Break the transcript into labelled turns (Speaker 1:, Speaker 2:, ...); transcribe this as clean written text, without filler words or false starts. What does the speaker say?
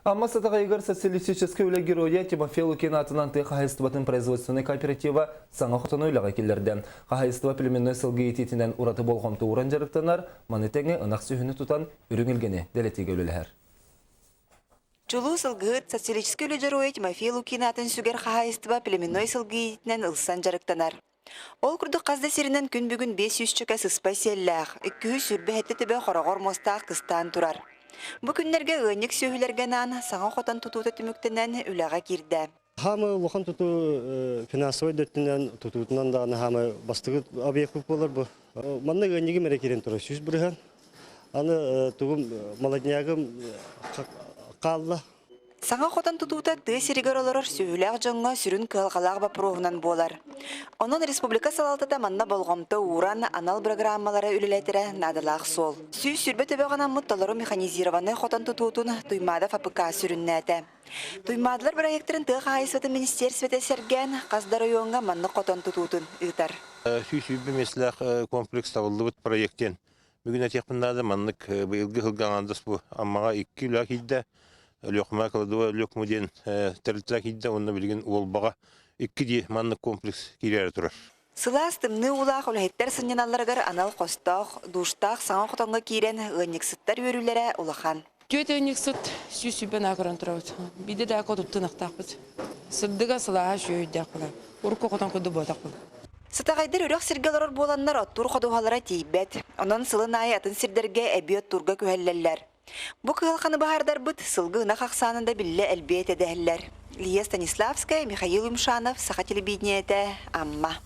Speaker 1: Амма Сатаҕайыгар социалистическай үлэ геройа Тимофей Лукин аатынан тыа хаһаайыстыбатын производственнай кооператива саҥа хотону үлэҕэ киллэрдэ. Хаһаайыстыба племенной сылгы иитиитинэн ураты болҕомто ууран дьарыктанар, маны тэҥэ ынах сүөһүнү тутан үрүҥ илгэни дэлэтиигэ үлэлэһэр.
Speaker 2: Чулуу сылгыһыт, социалистическай үлэ дьоруойа Тимофей Лукин аатын сүгэр хаһаайыстыба племенной сылгы иитиитинэн ылсан дьарыктанар. Ол курдук хас да сиринэн күн бүгүн 500 чөкө сыспай сиэллээх, 227 төбө хороҕор муостаах кыстаан турар. Бу күннэргэ ыанньык сүөһүлэргэ анаан саҥа хотон тутуута түмүктэнэн үлэҕэ киирдэ.
Speaker 3: Хаамы улахан тутуу финансовай да өттүнэн тутуутунан даҕаны хаамы бастакы объект буолар бу. Манна ыанньыгым эрэ киирэн турар 100%. Аны тугум молоднягым хаалла.
Speaker 2: Саҥа хотон тутуута тыа сиригэр олорор сүөһүлээх дьоҥҥо сүрүн кыһалҕалаах боппуруоһунан буолар. Онон республика салалтата манна болҕомто ууран, анал бырагырааммалары үлэлэтэрэ наадалаах суол. 120 төбөҕө анаммыт толору механизированнай хотон тутуутун Туймаада ФАПК сүрүннээтэ. Туймаадалар бырайыактарын тыа хаһаайыстыбатын министиэристибэтэ сэргээн, хас да оройуоҥҥа маннык хотон тутуутун ыытар.
Speaker 4: 120 миэстэлээх комплекс табыллыбыт проект диэн Бүгүн этиэхпин наада, маннык быйылгы сылга аҥаардас бу Аммаҕа икки үлэ киирдэ. Өлүөхүмэ кладовая Өлүөхүмэ диэн тэрилтэ киирдэ уонна билигин Уолбаҕа икки дии маннык комплекс киирээри турар.
Speaker 2: Сылаас тымныы уулаах үлэһиттэр сынньаналларыгар анал хостоох, душтаах саҥа хотоҥҥо киирэн ыанньыксыттар үөрүүлэрэ улахан.
Speaker 5: Түөрт ыанньыксыт 120 аа көрөн турабыт. Биирдэ да туттун ахтаахпыт. Сырдыга сылааһа үчүгэйдээх була. Урукку хотон курдук буотахпын.
Speaker 2: Сатаҕайдар үрэх сиргэ олорор буоланнар оттуур ходуһалара тиийбэт. Онон сылын аайы атын сирдэргэ эбии оттуурга күһэллэллэр. Бу кыһалҕаны быһаардарбыт сылгы ынах ахсаана да биллэ элбиэ этэ дэһэллэр. Лия Станиславская, Михаил Юмшанов, Саха телевидениетэ, Амма.